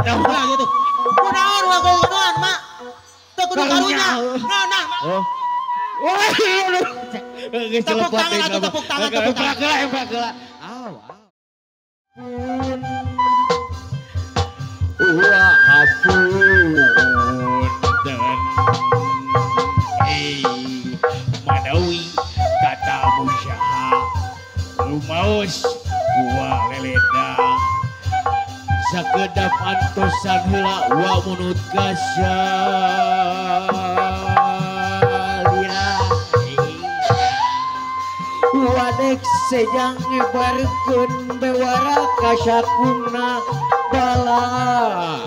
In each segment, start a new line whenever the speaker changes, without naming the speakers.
Eta mah gitu. Kunaon wa kunaon mak. Teu kudu karunya. Nah nah. Oh. Wah, tepuk tangan atuh, tepuk tangan, tepuk tangan. Emprak heula. Aw. Wah, apunten. Manawi kata musyaha rumaos wa leleda sakedap antosan heula wa munut kasalira wadek sejang ngebarkeun bewara kasakungna balaria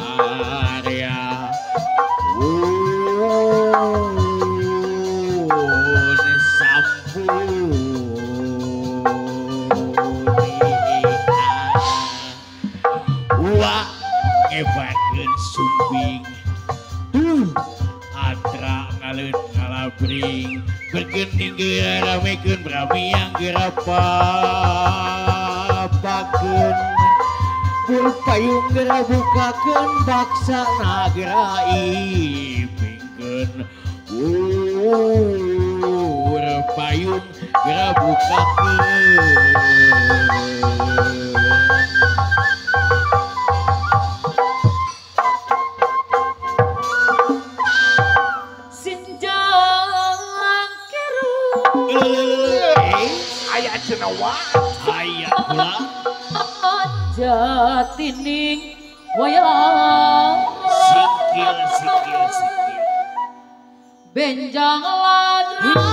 wa ngebarkeun sumping tuh atra ngaleun ngalabring bergening geramekeun bramiang gerapapakeun payung gera bukakeun baksa nagera ipingkeun payung gera bukakeun
aya cenah wa
aya pula
jatining wayang
sikil sikil sikil
benjang ladra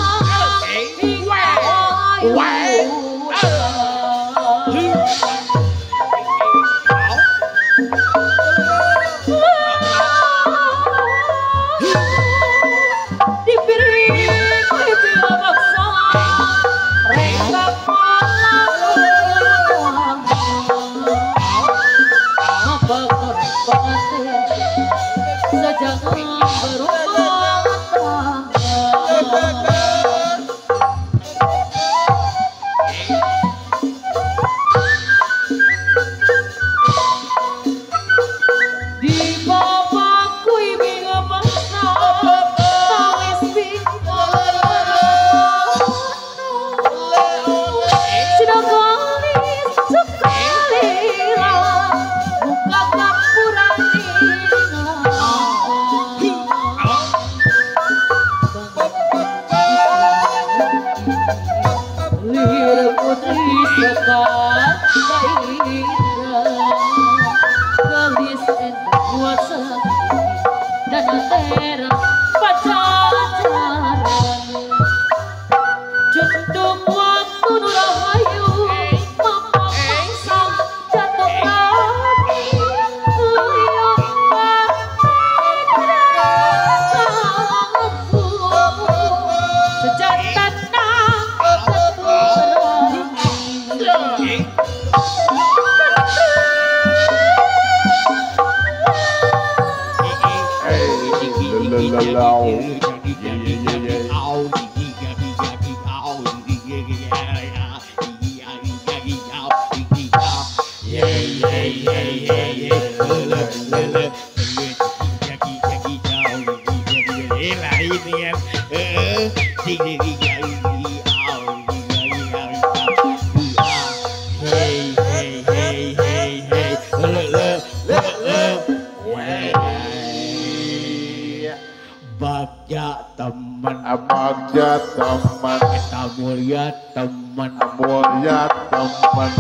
Bagja teman,
bagja teman,
kita mulia teman,
mulia teman,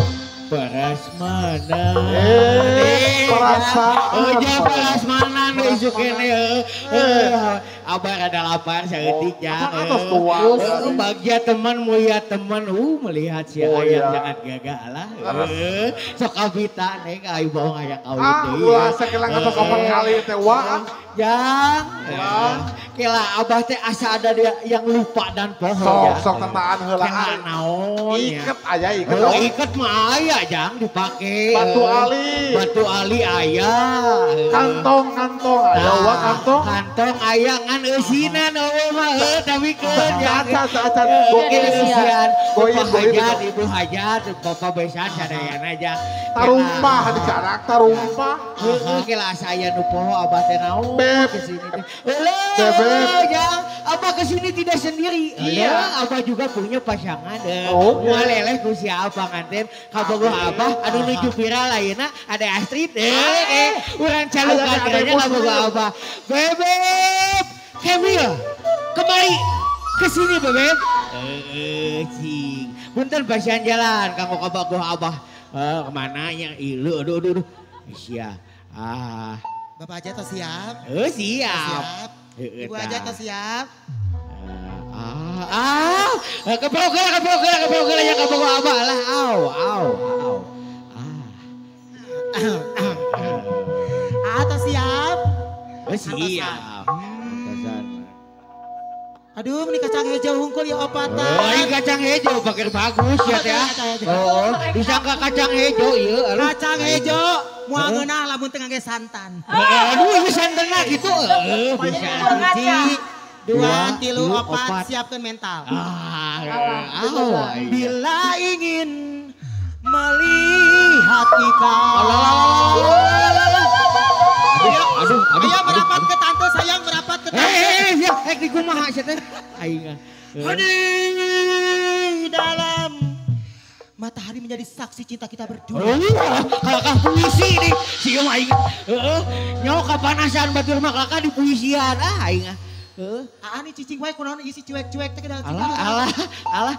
prasmanan,
perasaan,
oh prasmanan isuk kene, abah rada lapar saeutik ya, bagja teman mulia teman, melihat si ayam sangat gagah lah, sok kabita neng ayo bohong aya kawin deui.
Ah, sakelang atos opat kali teh wa.
Jang, kela abah teh asa ada dia yang lupa dan poho ya.
Sok tetaan heula.
Kela naon ya.
Iket aya iket.
Oh, iket mah aya jang dipake.
Batu ali.
Batu ali aya.
Kantong kantong aya wa kantong.
Kantong aya ngan eusinan eueuh mah heuh tapi keun ya.
Acan
goin goin hajat ibu hajat bapak besan sadayana aja.
Tarumpah dicarak tarumpah.
Heueuh kela asa aya nu poho abah teh naon kesini teh. Eueuh jang abah kesini tidak sendiri. Iya abah juga punya pasangan. Moal leleh ku siapa nganten kabogoh abah anu nuju viral ayeuna ada Astrid urang calukan kiranya kabogoh abah. Bebeb Kemil kemari kesini Bebeb. Cing punten pasian jalan kanggo kabogoh abah. Kemana nya ieu aduh aduh aduh. Sia. Ah.
Bapak aja tos siap?
Siap.
Ibu aja tos siap?
Keprok heula nya kabogoh abah lah. Au au au.
Ah. Tos siap?
Siap. Atasan.
Aduh, ini kacang hijau hungkul ya opatan.
Oh, ini kacang hijau pakai bagus ya teh. Oh, disangka kacang hijau ieu.
Kacang hijau moal ngeunah lamun teu ngangge santan.
Aduh, ieu santanna kitu. Heuh, bisa.
1, 2, 3, 4, siapkan mental. Bila ingin melihat ikan.
Aduh, aduh.
Ayo merapat ke tante sayang, merapat ke tante.
Di kumaha sia teh? Aing.
Di dalam matahari menjadi saksi cinta kita berdua.
Kalakah puisi nih, sieu mah aing. Heeh. Nyaho kapanasan batur mah kalakah di puisian. Ah aing. Heeh.
Aa nih cicing wae kunaon ieu si cuek-cuek teh kedalam.
Alah, alah, alah.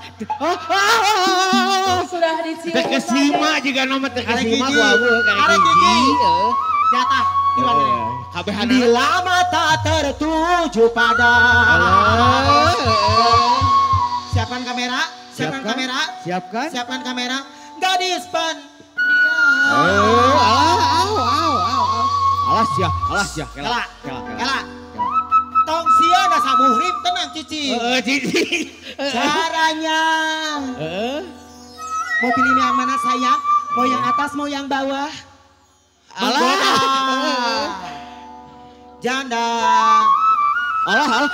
Sudah dicium.
Terkesima juga nama terkesima ku abu karek hiji.
Jatah. Bila mata tertuju pada. Siapkan kamera, siapkan kamera,
siapkan,
siapkan kamera. Gadis pendiam.
Alah, au, au, au, alah sia, alah sia, kela, kela, kela.
Tong sia nasa muhrim tenang cici.
Cici.
Caranya. Mau pilih yang mana sayang? Mau yang atas, mau yang bawah?
Alah.
Janda.
Alah, alah.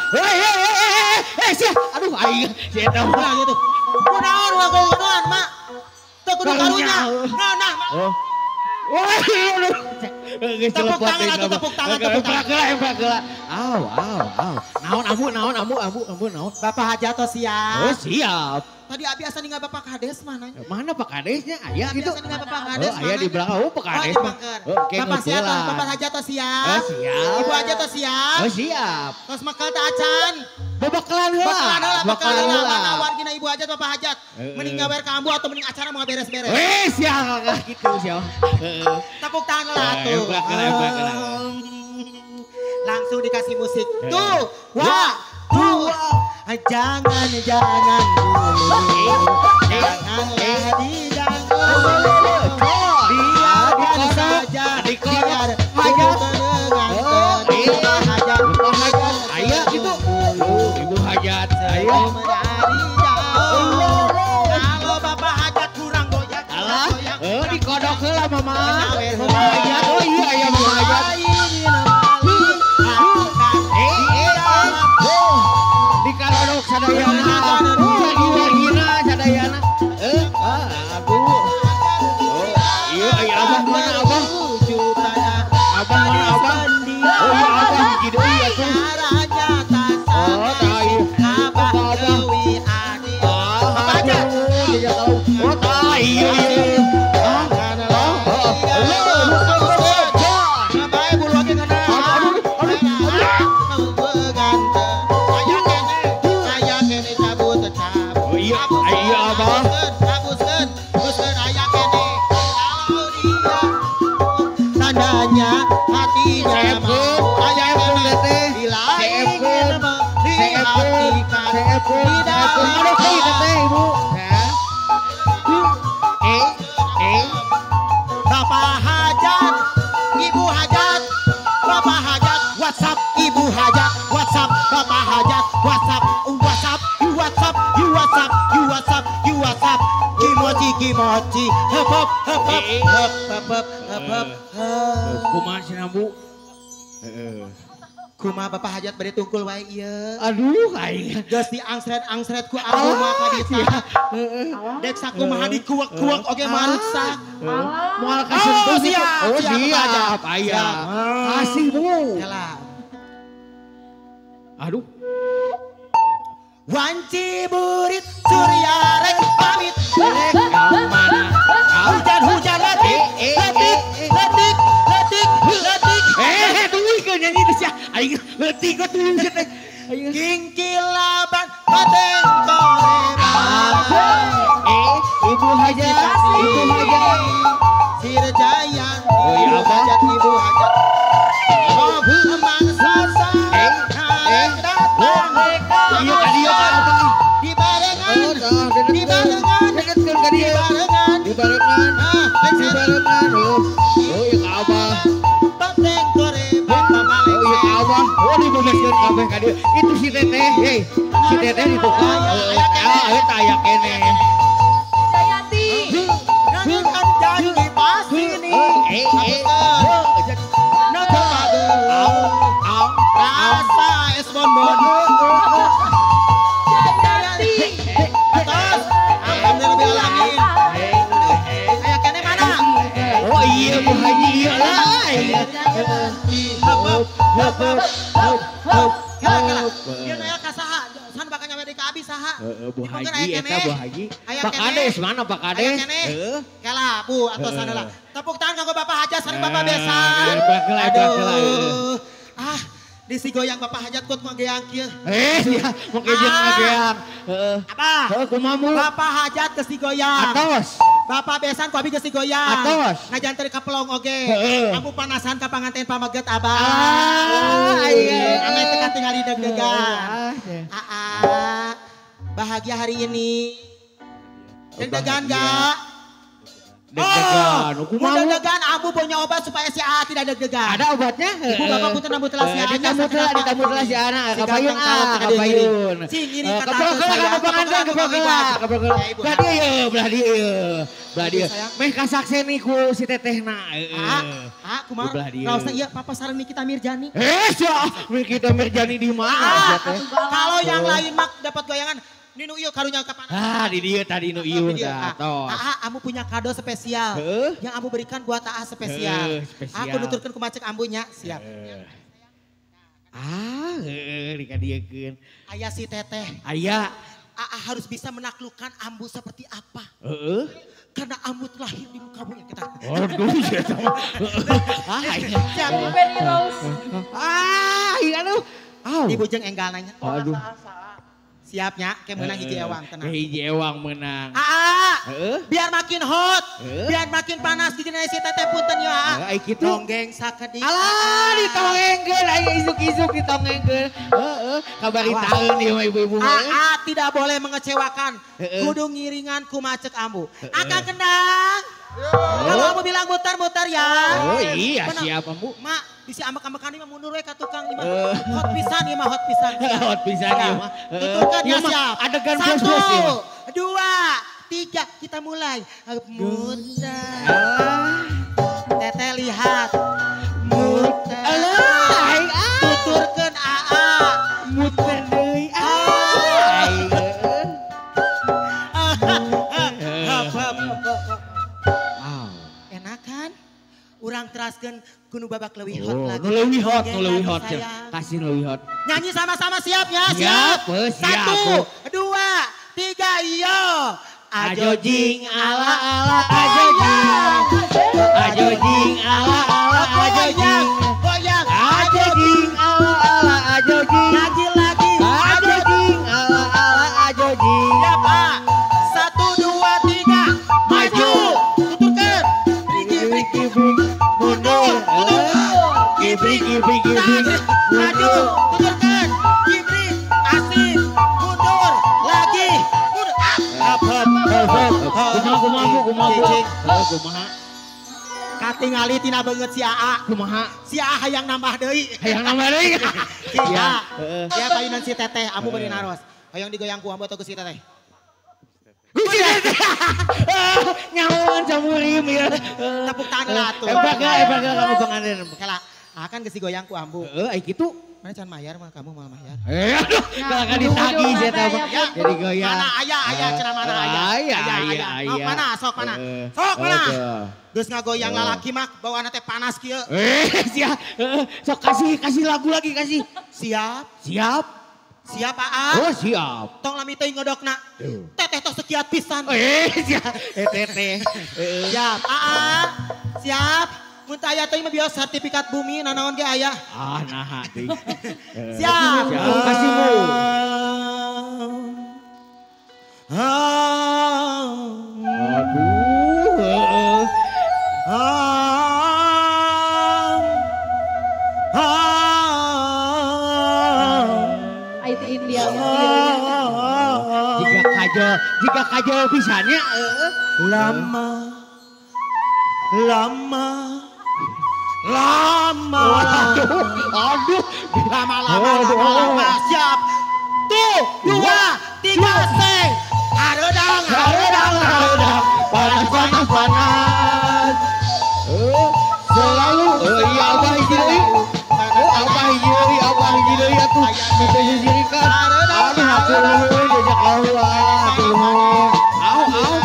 Hei, sia. Aduh, aing. Sia eta mah
gitu. Kunaon urang kunaon, Mak? Teu kudu karunya. Nah, nah, Mak.
Wah,
tepuk tangan atuh, tepuk tangan, tepuk tangan.
Emplak heula. Au, au, au. Naon ambu, naon ambu, ambu, ambu naon.
Bapak Hajat tos siap?
Oh, siap.
Tadi abi asa ninggal Bapak Kades mana?
Mana Pak Kadesnya? Aya gitu.
Abi asa ninggal Bapak Kades.
Oh, aya di belakang. Oh, Pak Kades.
Oh, Bapak siap, Bapak Hajat tos siap.
Oh, siap.
Ibu Hajat tos siap.
Oh, siap.
Tos makal teh acan.
Babakalan heula.
Bakalan heula, bakalan heula. Mana wargina Ibu Hajat, Bapak Hajat. Mending gawer ka ambu atau mending acara mau beres-beres.
Weh, siap gitu siap.
Tepuk tangan lah tuh. Langsung dikasih musik. Tuh, wah, tuh. Jangan, jangan dulu. Janganlah diganggu. Biarkan saja. Biar dengan Ibu Hajat.
Ayah gitu. Ibu Hajat. Ayah.
Kalau Bapak Hajat kurang goyang.
Alah, dikodok heula Mama. Mama Hajat. Oh iya, iya Mama Hajat. Dikarodok sadayana, wargi-wargina sadayana. Aduh. Oh, iya, iya abah mana abah? Abah mana abah? Oh iya abah hiji deui atuh. Oh, tah ieu. Abah abah. Ah, aduh, oh, tah iya iya. Ah, oh, oh.
Bapak Hajat, Ibu Hajat, Bapak Hajat, WhatsApp, Ibu Hajat, WhatsApp, Bapak Hajat, WhatsApp, WhatsApp, WhatsApp, WhatsApp, WhatsApp, WhatsApp, kimochi kimochi, hep hep hep hep hep hep hep hep.
Kumaha cenah Bu? Heeh.
Kumaha Bapak Hajat bade tungkul wae ieu.
Aduh aing.
Geus diangsret-angsret ku ambu mah ka ditu. Heeh. Dek sakumaha dikuwek-kuwek oge moal ruksak.
Moal kasentuh.
Siap.
Oh siap aya. Kasih Bu.
Kela.
Aduh.
Wanci burit surya rek pamit.
Rek mana?
Hujan-hujan letik, letik, letik, letik, letik.
Tungguin nyanyi itu sih. Aing letik kok tuh teh.
Kingkilaban pateng koreban.
Ibu Hajat, Ibu Hajat.
Sirjayan, Ibu Hajat, Ibu Hajat. Oh, emang sasa. Datang.
Iya ka
dibarengan. Dibarengan. Dibarengan.
Dibarengan. Dibarengan. Oh, ya ka Abah.
Pateng koreban mama.
Oh iya ka Abah. Oh dibebaskeun kabeh ka dieu. Itu si teteh, hei. Si teteh di tukang. Aya tah aya keneh.
Jayanti.
Nangan janji pasti ini. Rasa es bonbon.
Jayanti.
Atas. Alhamdulillah alamin. Aya keneh mana?
Oh iya Bu Haji iya lah.
Hop hop hop hop. Kela kela. Ieu aya ka saha? San bakal nyawe di ka abi saha?
Heeh Bu Haji eta Bu Haji. Pak Kades mana Pak Kades?
Heeh. Kela Bu atosan heula. Tepuk tangan kanggo Bapak Hajat sareng Bapak Besan.
Aduh.
Ah, disi goyang Bapak Hajat kuat ngageang kieu.
Ya, mau kejeun ngageang. Heeh.
Apa?
Heuh kumaha mu?
Bapak Hajat geus digoyang.
Atos.
Bapak Besan ku abi geus digoyang.
Atos.
Ngajanter ka pelong oge. Ambu panasan ka panganten pameget abah.
Ah, iya.
Ame teu katingali deg-degan. Aa. Bahagia hari ini. Deg-degan gak?
Deg-degan.
Oh, deg-degan ambu punya obat supaya si AA tidak deg-degan.
Ada obatnya?
Ibu bapak punten ambu telah si AA.
Ditamu telah si AA. Kapayun ah, kapayun.
Sing ngiring kata
saya. Keprok heula. Belah dieu, belah dieu. Belah dieu. Meh kasakseni ku si tetehna.
Ah, kumaha? Raosna ieu papa sareng Nikita Mirjani.
Sia, Nikita Mirjani di mana?
Kalau yang lain mah dapat goyangan. Ninu iyo karunya kapan?
Ah, di dia tadi nu iyo dah.
Aa, ambu punya kado spesial. Yang ambu berikan buat Aa spesial. Aku nuturkeun ku macek ambunya, siap.
Ah, dikadiekeun.
Aya si teteh.
Aya.
Aa harus bisa menaklukkan ambu seperti apa? Karena ambu terlahir di muka bumi kita.
Aduh, ya sama. Ah,
siap.
Penny Rose.
Ah, iya aduh.
Ibu jeung enggal nanya.
Aduh.
Siapnya, kayak menang hiji ewang, tenang.
Hiji ewang menang.
Aa, biar makin hot, biar makin panas, di si teteh punten ya aa.
Gitu.
Tonggeng sakedik.
Alah, ditongengkeun, ayo isuk-isuk ditongengkeun. Heeh, kabari taeun ieu mah ibu-ibu.
Aa tidak boleh mengecewakan. Kudu ngiringan ku macek ambu. Akang kendang. Kalau ambu bilang muter-muter ya.
Oh iya, siap ambu.
Mak. Bisi ambek-ambekan ini mah mundur we ka tukang ini mah. Hot pisan ieu mah, hot pisan.
Hot pisan ieu mah.
Tuturkan ya siap.
Adegan plus-plus ieu mah.
1, 2, 3, kita mulai. Muter. Teteh lihat. Muter. Tuturkeun aa.
Muter deui.
Enak kan? Urang teraskeun kudu babak leuwih hot lagi.
Nu leuwih hot, nu leuwih hot. Kasih leuwih hot.
Nyanyi sama-sama siapnya, siap. 1, 2, 3, iyo.
Ajo jing ala ala ajo jing. Ajo jing ala ala ajo jing.
Goyang.
Ajo jing ala ala ajo jing.
Lagi lagi.
Ajo jing ala ala ajo jing.
Ya Pak. 1, 2, 3, maju. Tuturkeun. Brigi brigi
brigi. Mundur. Gibri gibri gibri.
Maju. Tuturkeun. Gibri asik. Mundur lagi. Mundur. Up up up.
Kumaha kumaha kumaha. Kumaha.
Katingali tina beungeut si AA.
Kumaha?
Si AA hayang nambah deui.
Hayang nambah deui.
Iya. Ya payunan si teteh ambu bari naros. Hayang digoyang ku ambu atau ku si teteh?
Gusti teteh. Nyahoan samurim ya.
Tepuk tangan lah atuh.
Hebat hebat kamu pengantin.
Kela. Akan geus digoyang ku ambu.
Heeh, ai kitu.
Mana can mayar mah kamu malah mayar.
Aduh, kalau kan ditagih saya tahu. Jadi goyang.
Mana aya aya cenah mana aya.
Aya aya aya.
Mana sok mana? Sok mana? Geus ngagoyang lalaki mah bawaanna teh panas kieu.
Siap. Sok kasih lagu lagi kasih.
Siap.
Siap.
Siap Aa.
Oh siap.
Tong lami teuing ngodokna. Teteh tos sekiat pisan.
Siap. Teteh.
Siap Aa. Siap. Mun teu aya teuing mah bios sertifikat bumi nanaon ge aya.
Ah naha teuing.
Siap.
Kasih Bu. Aduh.
Itu India.
Jika kajol pisannya.
Lama. Lama. Lama.
Aduh.
Lama lama lama lama. Siap. 1, 2, 3, seng. Hareudang hareudang hareudang.
Panas panas panas. Selalu. Iya abah hiji deui. Abah hiji deui, abah hiji deui atuh. Teu sisirikan. Aduh hatur nuhun jazakallah. Hatur nuhun. Au au.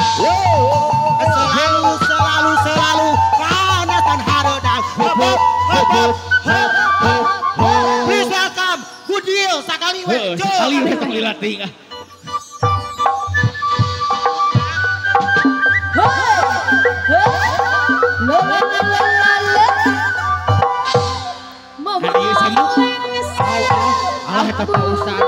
Selalu selalu selalu panas dan hareudang. Hop hop hop hop hop. Please welcome Goodwill sakali we.
Sekali we tong lila teuing ah. Alah eta Pak Ustad.